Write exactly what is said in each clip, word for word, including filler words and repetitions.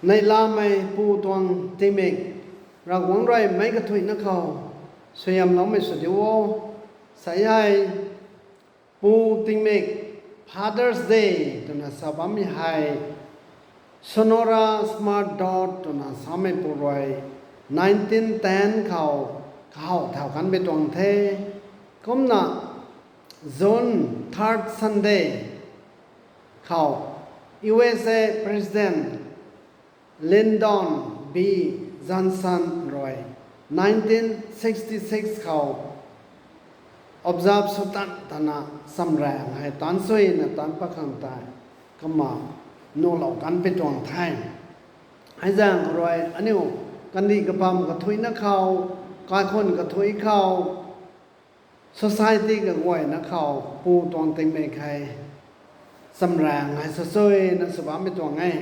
Neihlamei pu tuang tingmik, Ravguangc rui meic kathuicna khou suaihiamloumei sw diu o. Sa hei, pu tingmik, Father's Day twna sa bammei hei, Sonora Smart Dodd twna sameipu rui nineteen ten khou kahaw thau kanmei tuang the. Kumna June third Sunday khou U S A President Lyndon B Johnson rui nineteen sixty six khou observe sw tan tana samraeng hei taanc suina taanc pat khang tei kumna nuhlou kanmei tuang the. Hei zaeng khou rui aniu kandih kabam kathuicna khou, kaikhun kathuic khou, society kaguayna khou pu tuang tingmik hei samraeng hei sasuina sw bammei tuang e.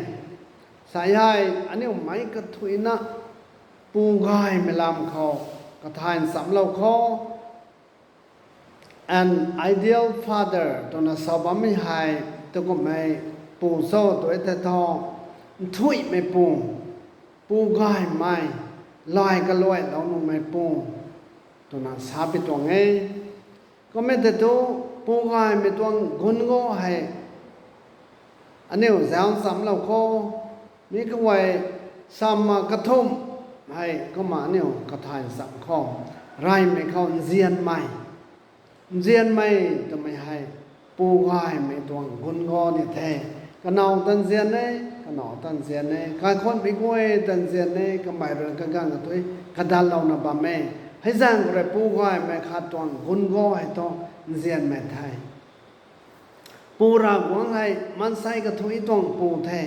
Sa hei, aniu meic kathuicna pu gaymei lam khou kathay nchamlou khou, an ideal father twna sa bammei hei, tukumhmei pu cho tw e tei thu, nthuihmei pu, pu gaymei, lay kaluailou nuhmei pu twna sa pi tuang e. Kumna tei thu, pu gaymei tuang gun khou hei aniu zauc nchamlou khou, mi kaguay samna kathumh hei kumna aniu kathay ncham khou, reymei khou nzianmei. Nzianmei twmei hei pu gaymei tuang gun khou ni the. Kanow ta nzian e, kanow ta nzian e, kaikhunmei guay ta nzian e, kamei rui kaganv kathuic kadatlouna bam e. Hei zaeng khou rui pu gaymei khat tuang gun khou hei thu nzianmei the. Pu Ravguangc hei maansei kathuic tuang pu the.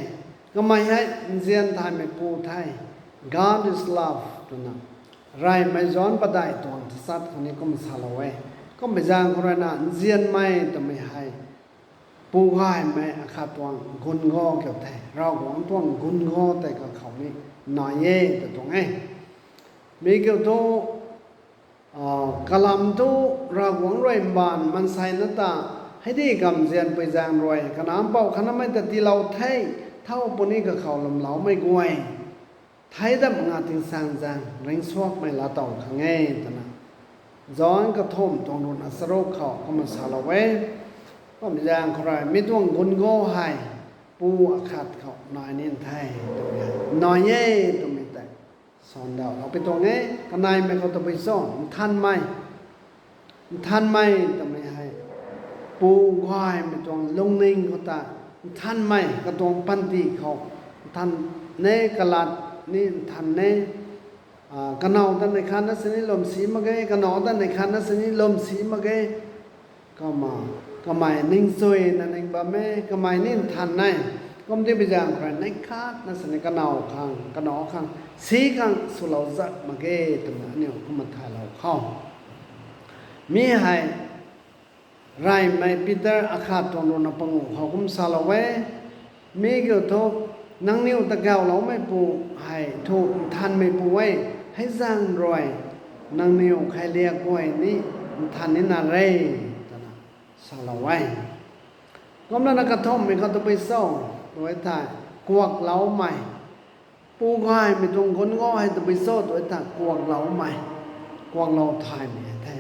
Kamei hei nzian thaymei pu the. God is love twna reymei John padeih tuang tachat khou ni kumna salou e. Kumna zaeng khou ruina nzianmei twmei hei pu gaymei akhat tuang gun khou kiu the. Ravguangc tuang gun khou tei kakhou ni nai e tw tuang e. Mi kiu thu, kalam thu Ravguangc rui mbaanv maansei na ta, hei di kamzianpui zaeng rui Kanac Mpouh khatnamei ta tiilou the, thau puni kakhou lwmloumei guay thei dam nga tingsaengzaeng ringcsuakmei laatow khang e twna John kathumh tuang ruhna charuk khou kumna salou e. Kumna zaeng khou rui mi tuang gun khou hei pu akhat khou nai ni the twmei, nai e twmei tei sandauhlou pi tuang e. Kaneimei khou tabui cho, nthanmei. Nthanmei twmei hei pu gaymei tuang lungning khou ta nthanmei, katuang panty khou nthan e, kalat ni nthan e. Kanow ta neih khatna sini lwmsi mak ge, kanow ta neih khatna sini lwmsi mak ge. Kumna, kamei ningchuina ning bam e, kamei ni nthan e. Kumna tei pi zaeng khou rui neih khatna sini kanow khang, kanow khang, si khang swlou zat mak ge twna aniu kumna thaylou khou, mi hei reymei Peter akhat tuang ruhna panguh khou kum salou e. Mi kiu thu, nangniw ta gauloumeipu hei thu nthanmeipu e, hei zaeng rui nangniw kheiliak guay ni nthan nina re twna salou e. Kumna na kathumhmei khou tabui cho tw e thei, kuakloumei. Pu gaymei tuang gun khou hei tabui cho tw e thei kuakloumei, kuaklou thaymei the.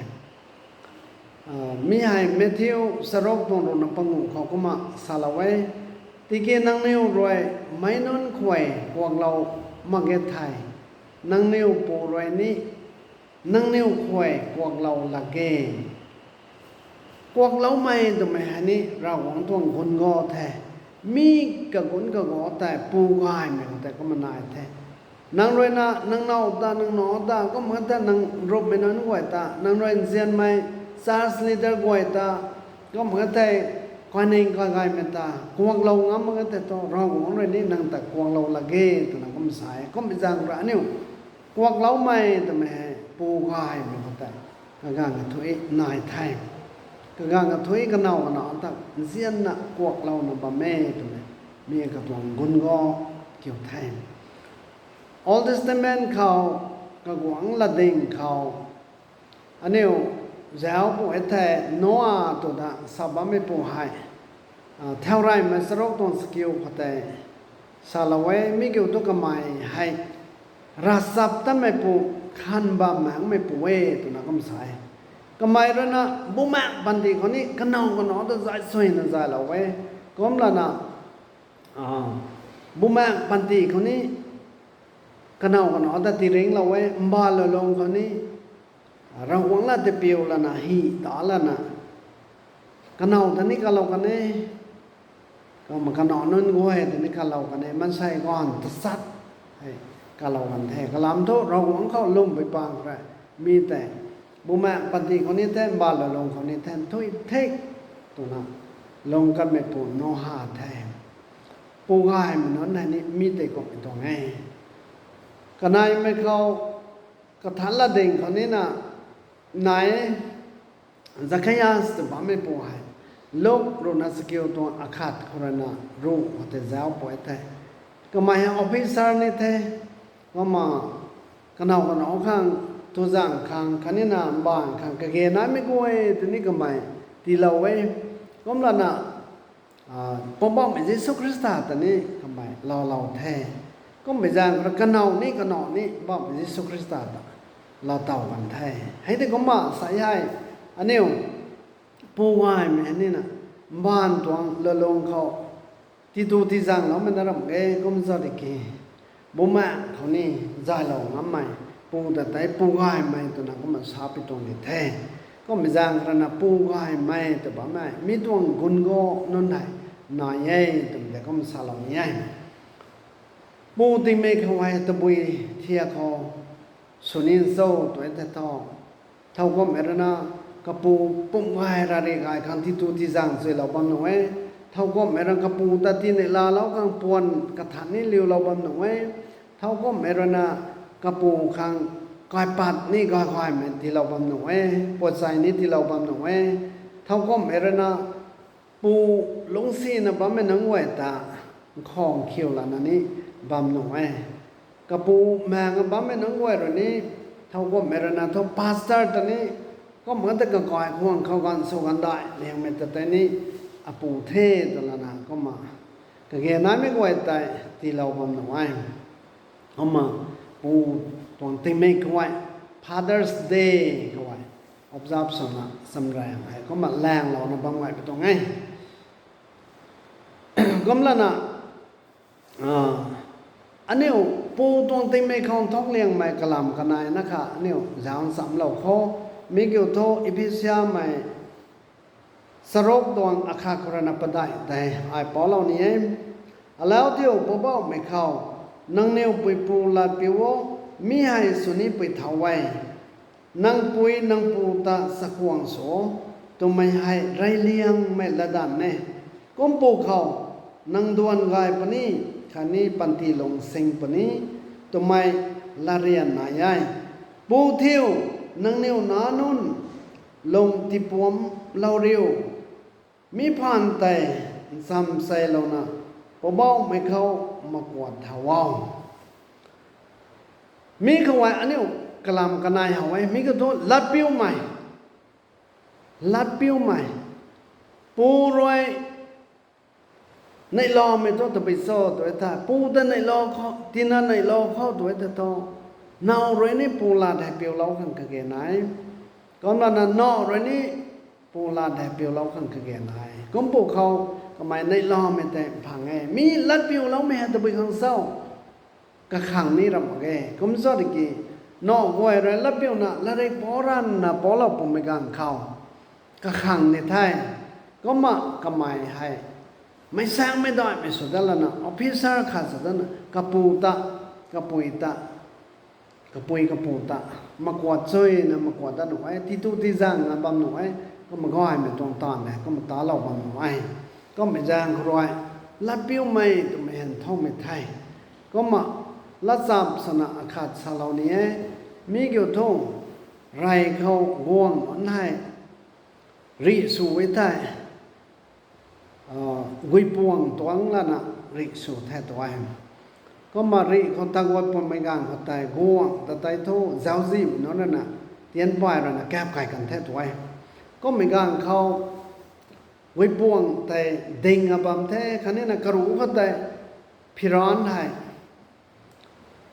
Mi hei Matthew charuk tuang ruhna panguh khou kumna salou e. Tiki nangniw rui meic nunc khuay kuaklou mak ge thei, nangniw Pu rui ni nangniw khuay kuaklou lak ge. Kuakloumei twmei hei ni Ravguangc tuang gun khou the. Mi kagun kakhou tei pu gaymei khou tei kumna nai the. Nang ruina nang now ta, nang now ta, kum khat tei nang rummei nunc guay ta, nang rui nzianmei church leader guay ta, kum khat tei kaining kagaymei ta kuaklou ngam mak ge tei thu, Ravguangc rui ni nang ta kuaklou lak ge twna kum sa e. Kumna zaeng rui aniu kuakloumei twmei hei pu gaymei khou tei kaganv kathuic nai the. Kaganv kathuic kanow kanow ta nzianna kuaklouna bam e twmei, mi katuang gun khou kiu the. Old Testament khou, kaguangc latding khou, aniu zauc pu e thei Noa tw ta sa bammeipu hei, thaureymei charuk tuang chakiu khou tei salou e, mi kiu thu kamei hei ravchaptatmeipu, khan bam makmeipu e twna kum sa e. Kamei ruina bumaengh panty khou ni kanow kanow ta zay suina zaylou e. Kumlana, bumaengh panty khou ni kanow kanow ta tiiringlou e, mbaanv lulung khou ni Ravguangc lat tipiu lana hi ta lana, kanow ta ni kalou kan e, kumna kanow nunc guay ta ni kalou kan e, maansei ganv tachat hei kalou kan the. Kalam thu Ravguangc khou lwmpui pang khou rui mi tei bumaengh panty khou ni the, mbaanv lulung khou ni the, nthuih thik twna lung kanmeipu Noah the. Pu gaymei nunc hei ni mi tei kumhmei tuang e. Kaneimei khou kathan latding khou nina nai e, Zakias tw bammeipu hei Luk ruhna chakiu tuang akhat khou ruina ruh khou tei zauc pui the. Kamei hei officer ni the, kumna kanow kanow khang, tuzang khang, khatnina mbaanv khang kage naimei guay ta ni kamei tiilou e. Kumlana Poubauhmei Jisu Khrista ta ni kamei loulou the. Kummei zaeng khou rui kanow ni kanow ni Poubauhmei Jisu Khrista ta lou tow kan the. Hei tei kumna sa hei, aniu pu gaymei nina mbaanv tuang lulung khou titu tizangloumei na ram e, kum zat ki bumaengh khou ni zaylou ngammei pu ta tei pu gaymei twna kumna sa pi tuang di the. Kummei zaeng khou ruina pu gaymei tw bammei mi tuang gun gu nunc hei nai e twmei tei kum salou ni e. Pu tingmei khou hei tabui thiak khou sw ni cho tw e the tho. Thowkumhmei ruina kapu pumh gay rari gay khang titu tizang chuilou bam nuh e. Thowkumhmei ruina kapu ta tineihlaalou khang puan kathan ni liulou bam nuh e. Thowkumhmei ruina kapu khang kaipat ni gaygaymei tiilou bam nuh e, puachei ni tiilou bam nuh e. Thowkumhmei ruina pu lungcsina bammei nunc guay ta nkhang khiu lana ni bam nuh e. Kapu maeng bammei nunc guay rui ni thowkumhmei ruina thu pastor ta ni kumna ta kakai khwang khou ganv sw ganv dai liangmei ta tei ni apu the twlana kumna kage naimei guay tei tiilou bam nuh e. Kumna pu tuang tingmik khou e, Father's Day khou e, observe swna samrang hei kumna langlouna bam gay pi tuang e. Kumlana aniu pu tuang tingmik khou nthuk liangmei kalam kanei na kha aniu zauc nchamlou khou, mi kiu thu Ephesiamei charuk tuang akhat khou ruina padeih tei ai paulou ni e. Alau thiu Poubauhmei khou, nangniw puipu latpiu o, mi hei sw ni pui thau e. Nang pui nang pu ta chakhwang sw o, twmei hei reyliangmei latdanv e. Kumpu khou, nang duan gay puni, khatni panty lung sing puni, twmei latryan nai e. Pu thiu, nangniw nac nunc lung tipuamclou riu, mi phaan tei nchamcheilouna Poubauhmei khou makuat thau o. Mi khou e aniu kalam kanei how e, mi khou thu latpiumei, latpiumei, pu rui neihloumei thu tabui cho tw e the, pu ta neihlou khou, tina neihlou khou tw e the thu, now rui ni pu lat hei piulou khang kage nai. Kumlana now rui ni pu lat hei piulou khang kage nai. Kumpu khou kamei neihloumei tei phang e. Mi latpiuloumei hei tabui khang cho? Kakhang ni ram mak ge. Kum cho tiki, now guay rui latpiuna latrik pou ranvna poulou pumei ganv khou kakhang ni the. Kumna kamei hei meic saengmei daihmei sw dat lana officer khat sw datna kapu ta, kapui ta, kapui kapu ta makuat chuyna makuat dat nuh e, titu tizangna bam nuh e, kumna gaymei tuang taanv e, kumna talou bam nuh e. Kummei zaeng khou rui latpiumei twmei hei nthanmei the. Kumna latchap swna akhat salou ni e, mi kiu thu rey khou guang nunc hei rih sw e thei, guipuang tuang lana rih sw the tw e. Kumna rih khou taguat pumei ganv khou tei guang ta tei thu zauczihmei nunc ruina tianpay ruina kap kai kan the tw e. Kummei ganv khou guipuang tei ding a bam the, khatnina karuh khou tei Phiraun hei,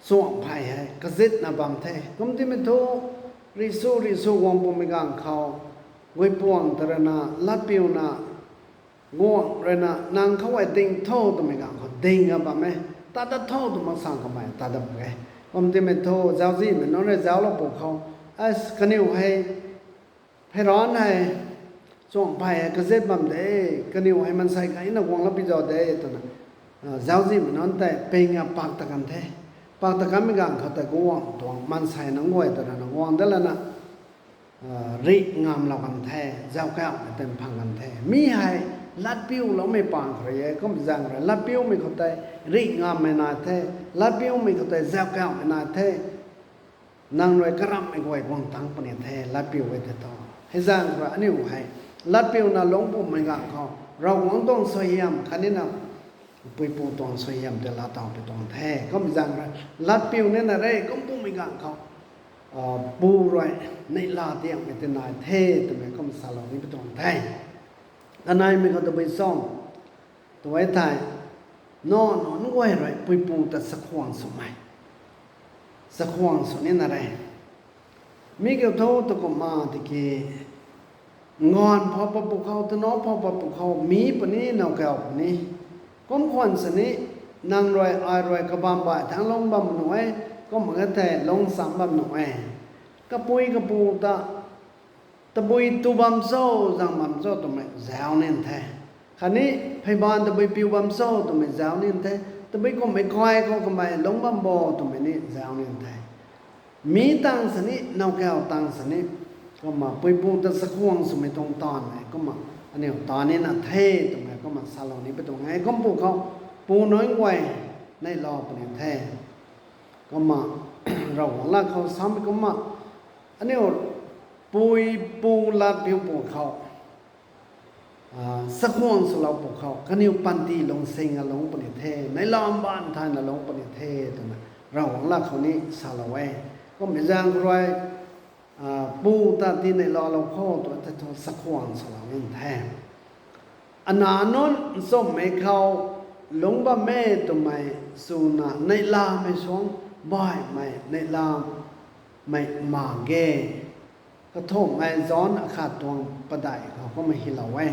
chuangphey hei kazitna bam the. Kum timei thu, rih su rih su guang pumei ganv khou, guipuang ta ruina latpiuna, guangc ruina nang khou hei ding tho twmei ganv khou ding a bam e. Tat dat tho tw mak sang kamei tat dat mak e. Kum timei thu, zauczihmei nunc rui zauclou pw khou, as kaniw hei, Phiraun hei, chuangphey hei kazit bam de, kaniw hei maansei kaina guang la pi zau de, twna, zauczihmei nunc tei ping a pak ta kan the. Pak ta kanmei ganv khou tei guangc tuang maansei nunc guay ta ruina guang dat lana, rih ngamlou kan the, zauckauhmei tei phang kan the. Mi hei, latpiuloumei pang khou rui e, kum zaeng rui, latpiumei khou tei, rih ngammei nai the, latpiumei khou tei, zauckauhmei nai the. Nang rui karamhmei guay guang tang puni the, latpiu e the tho. Hei zaeng rui aniu hei, latpiuna lungc pumei ganv khou, Ravguangc tuang suaihiam khatni na, puipu tuang suaihiam tei laatow pi tuang the. Kum zaeng rui, latpiu nina re, kum pumei ganv khou, pu rui, neihla tiangmei tei nai the, twmei kum salou ni pi tuang the. Kaneimei khou tabui cho, tu e thei, nac nunc guay rui puipu ta chakhwang swmei. Chakhwang sw nina re. Mi kiu thu tu kumna tiki, nganv phou pat pwkhou, tanow phou pat pwkhou, mi puni, nowkaw puni. Kum khwan sini, nang rui, ai rui, kabam bai thangc lungc bam nuh e, kumna ka thei lungc cham bam nuh e. Kapui kapu ta, tabui tu bam cho, zang bam cho twmei zauc nin the. Khatni, pheyban tabui piu bam cho twmei zauc nin the. Tabui kummei kai khou kamei lungc bam bo twmei ni zauc nin the. Mi tang sini, nowkaw tang sini, kumna puipu ta chakhwang swmei tuang taanv e, kumna aniu ta nina the twmei kumna salou ni pi tuang e. Kum pwkhou, pu nunc guay, neihla puni the. Kumna, Ravguangc lat khou samei kumna, aniu pui pu latpiu pwkhou, chakhwang swlou pwkhou, kaniw panty lungsing a lungc puni the, neihla mbaanv thayna lungc puni the, twna Ravguangc lat khou ni salou e. Kummei zaeng khou rui, pu ta tii neihlalou kho tw tei thu chakhwang swlou nin the. Ana nunc nchumhmei khou lungc bam e twmei swna neihlamei suang baihmei neihlamei mak ge. Kathumhmei John akhat tuang padeih khou kumna hylou e.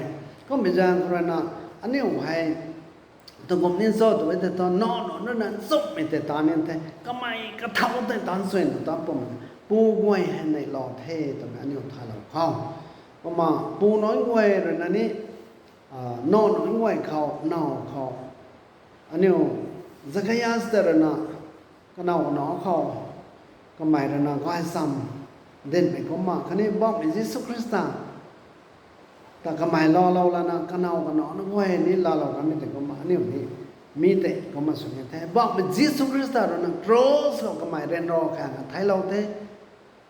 Kummei zaeng khou ruina aniu hei, tu kum ni cho tw e tei thu, nac nunc ruina nchumhmei tei taan nin the, kamei kathau tei taan suina taan pum, pu guay hei neihla the twmei aniu thaylou khou. Kumna pu nunc guay ruina ni, nac nunc guay khou, naw khou, aniu Zakias tei ruina, kanow kanac khou, kamei ruina gaychamv dinmei kumna, khatni Poubauhmei Jisu Khrista ta kamei laalou lana kanow kanac nunc guay ni laalou kanmei tei kumna aniu ni, mi tei kumna sw ni the. Poubauhmei Jisu Khrista ruina cross khou kamei ryanra khang theilou the.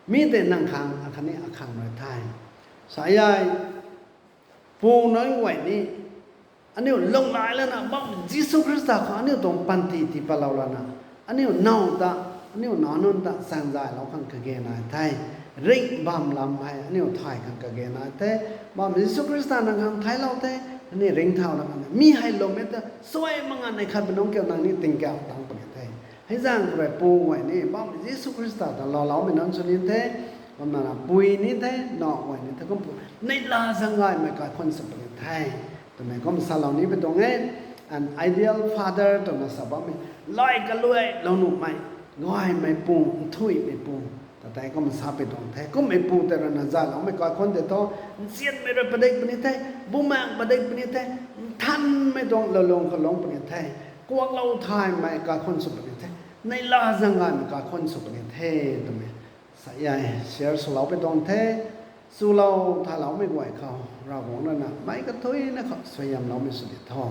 Mi tei nang khang akhatni akhang rui the. Sa e, pu nunc guay ni, aniu lunghlaic lana Poubauhmei Jisu Khrista khou aniu tuang panty tii patlou lana, aniu naw ta, aniu nac nunc ta chaengzaylou khang kage nai the. Ringh bam lam hei aniu thay khang kage nai the. Poubauhmei Jisu Khrista nang khang theilou the, aniu ringcthau la khang. Mi hei lwmmei ta suai mak nganv nei khat pi nunc kiu nang ni tingkauh tang puni the. Hei zaeng khou rui pu guay ni Poubauhmei Jisu Khrista ta laaloumei nunc sw ni the. Kumna pui ni the, nac guay ni the, kum pu, neihla zaeng gaymei kaikhunc sw puni the twmei kum salou ni pi tuang e. An ideal father twna sa bammei, lay kaluailou nuhmei, gaymei pu, nthuihmei pu ta tei kum sa pi tuang the. Kummei pu tei ruina zayloumei kaikhunc tei thu, nzianmei rui padik puni the, bumaengh padik puni the, nthanmei tuang laalung khou lungc puni the, kuaklou thaymei kaikhunc sw puni the, neihla zaeng gaymei kaikhunc sw puni the twmei sa e, share swlou pi tuang the. Chulou thayloumei guay khou Ravguangc ruina meic kathuina khou suaihiamloumei sw di tho.